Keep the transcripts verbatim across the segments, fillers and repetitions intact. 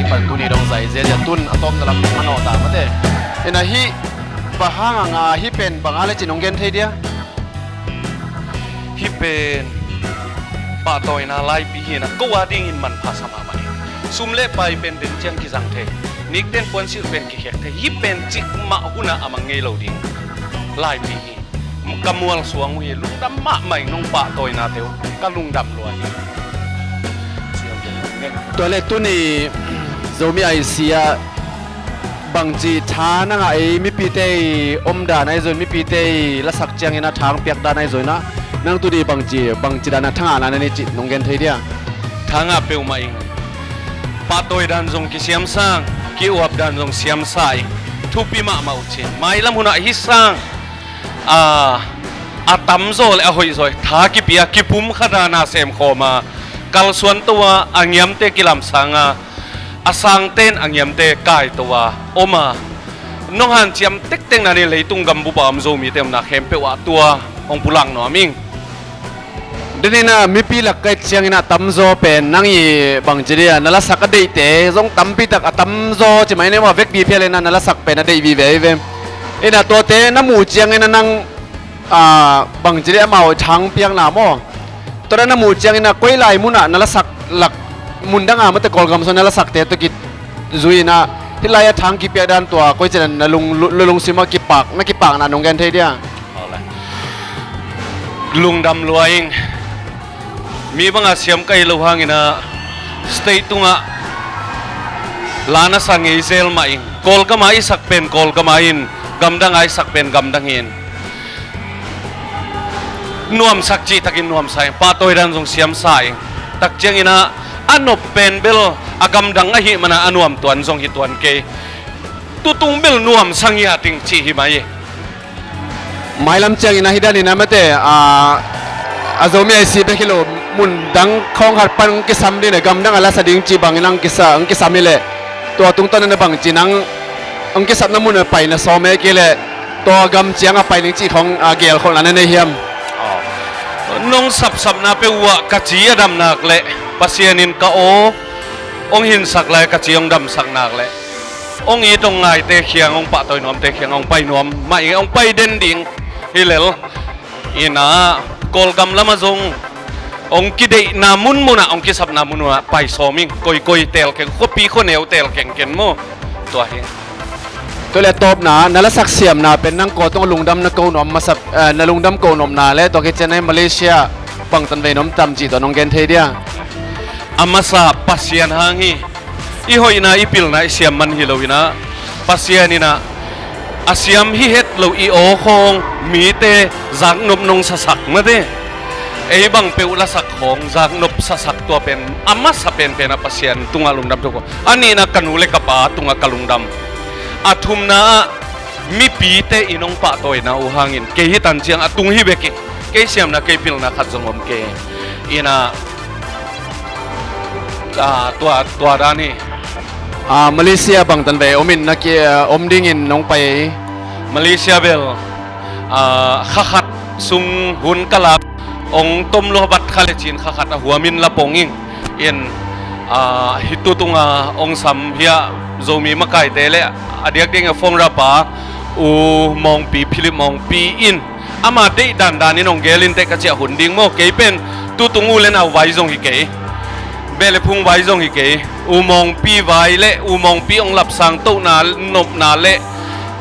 Pan tuni dong zai zia zia tun a tawpna lam manawh ta mate. Ina hih bang hang a nga hih pen bang a le cin hong gen thei dia? Hih pen pahtawina laipi hi ina ko a dingin manpha sa mahmah hi. Sum le pai pen den ciang kizang thei, nikten puansilh pen kikhek thei. Hih pen cikmah hunah a mang ngei lo ding laipi hi. Ka mualsuang uh hi, lungdam mahmah ing, nong pahtawinate uh ka lungdam lua hi. Tua le tuni Zomi I C ah bangci tha na ngah ei, mipite i omdan ahi zongin, mipite i lasak ciangin a tha hong piak dan ahi zongin ah, nang tuni bangci, bangci dan a tha ngahna na nei cih nong gen thei dia? Tha ngah peuhmah ing. Pahtawi dan zong kisiamsa ing, ki-uap dan zong siamsa ing. Thupi mahmah uh cin. Mailam hunah hih sang a, a tamzaw le a hoihzaw i tha kipia, kipumkhat a na semkhawm a, kalsuan to a, a ngiamte kilamsang a, a sangten a ngiamte kaito a om a, nong hanciam tektek na ni, leitung gambup a om Zomite omna khempeuh ah tua hong pulak nuam ing. Deninah mipi lak ka hih cianginah tamzaw pen nang i bangci dia na lasak a deihte zong tampitak a tamzaw ci mai ne maw, vekpi phial inah na lasak pen a deih vive hi ve. Inah tuate na muh cianginah nang, a, bangci dia amau i thang piakna maw, tuate na muh cianginah koi lai munah na lasak lak, mundanga mate Kawlgam sung na lasakte tawh kizui inah hih lai a thang kipiak dan tua koi cianah na lung, lu-, lungsim ah kipak, na kipakna nong gen thei dia? Lungdam lua ing. Mi banga siam ka hih loh hanginah state tungah la na sa ngei zel mah ing. Kawlgama i sak pen Kawlgama in, gamdanga i sak pen gamdang in. Nuamsak cihtakin nuamsa ing, pahtawi dan zong siamsa ing. Tak cianginah a nop pen bel a gamdang ahi mana a nuam tuan zong hi tuan kei. Tutung bel nuamsa ngiat ing cih hi mai hi. Mailam ciangin a hi danin a mate, a, a Zomi a i si bek hi lo, mun dang khawng khat pan hong kisam ding le gamdang a lasa ding cih bangin hong kisa, hong kisam hi leh, tua tungtawn in a bangci nang hong kisapna mun a pai na sawm e kei leh tua gam ciang a pai ding cih khawng, a, geelkholhna na nei hiam? Nong sapsapna peuh uh ah ka ci a dam nak leh Pasian in ka aw hong hinsak lai, ka ci hong damsak nak leh hong it hong ngaite kiang, hong pahtawi nuamte kiang hong pai nuam mah ing, hong pai den ding hi lel. Inah Kawlgam lamah zong hong kideihna munmunah, hong kisapna munmunah pai sawm ing. Koikoi teel keng, khuapi khuaneu teel kengken maw? Tua hi. Tua leh tawpna, na lasak siamna pen nang kua tungah lungdam na ko nuam masa, eh, na lungdam ko nuamna leh tua khit ciang na hi Malaysia bangtan vei nuam tam cih tua nong gen thei dia? A masa Pasian hang hi. I hoihna, i pilna, i siam man hi lo inah, Pasian inah a siam hi het lo i aw khawng mite zaknop nong sasak mate. Ei bang peuh lasak khawng zaknop sasak, tua pen a masa penpen ah Pasian tungah lungdam thu ko. A nihna ka nu le ka pa tungah ka lungdam. A thumna ah mipite i nong pahtawina uh hangin kei hi tan ciang a tung hi bek ing. Kei siamna, kei pilna khat zong om kei. Inah, ah, tua, tua dan hi. Ah, Malaysia bangtan vei om in na ki, ah, om dingin nong pai? Malaysia bel, ah, kha khat sung hun ka lak, hong tom lua bat kha le cin kha khat a huamin la pong ing. In, ah, hih tutunga hong sam hiah Zomi makaite le a diakdiak a phone rap a U Mawngpi, Philip Mawngpi in ama deih dandan in hong gel inteh ka ciah hun ding maw. Kei pen tutung u le nau vai zong hi kei, beh le phung vai zong hi kei. U Mawngpi vai le U Mawngpi hong lapsang tohna nopna le,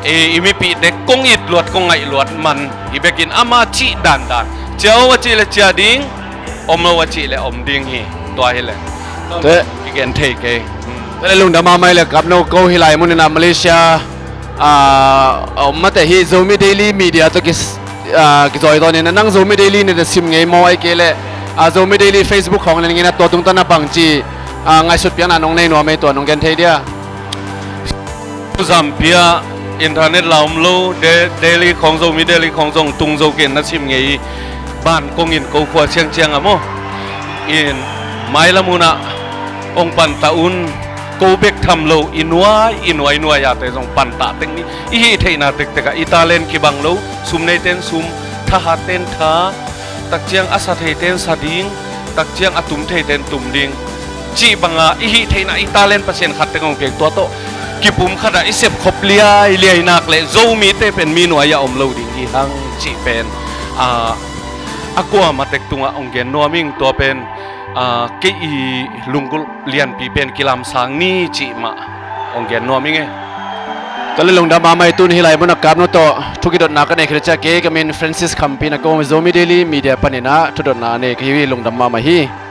e, i mipihte kong it luat, kong ngaih luat man hi bekin ama cih dandan. Ciah aw a cih le ciah ding, om lo a cih le om ding hi. Tua hi le. Te. I gen thei kei. Te le lungdam a mai le kap no ko hi lai munin a Malaysia, a, om mate hi Zomi Daily Media tawh ki, a, kizawi tawn in a nang Zomi Daily na sim ngei maw ai kei le, a, Zomi Daily Facebook khawng len ngei na tua tungtawn a bangci, a, ngaihsut piakna nong nei nuam ei tua nong gen thei dia? Zampi ah internet la om lo, de-, Delhi khawng, Zomi Delhi khawng zong tung zo kei na sim ngei ban kong in ko khua ciangciang a maw. In mailam hunah hong pantah un, ko bek tham lo, i nuai, i nuai nuai ate zong pantah tek ni. I hih theihna tektek ah i talent kibang lo, sum neiten sum, thahatten tha, takciang a sa theiten sa ding, takciang a tum theiten tum ding. cih banga i hih theihna i talent Pasian khat teng hong piak tua tawh kipum khatah i sepkhop liailiai nak le Zomite pen mi nuai-ah om lo ding hi hang cih pen a, a kuamah tek tungah hong gen nuam ing. Tua pen a, kei i lunggulh lianpi pen kilamsang ni cih mah hong gen nuam ing e. Tua le lungdam mahmah hi. Tun hih lai munah kap no tawh thu kidotna ka nei khit ciang kei ka min Francis Khampi, na ka om Zomi Daily Media paninah thudotna a nei ka hi uh hi. Lungdam mahmah hi.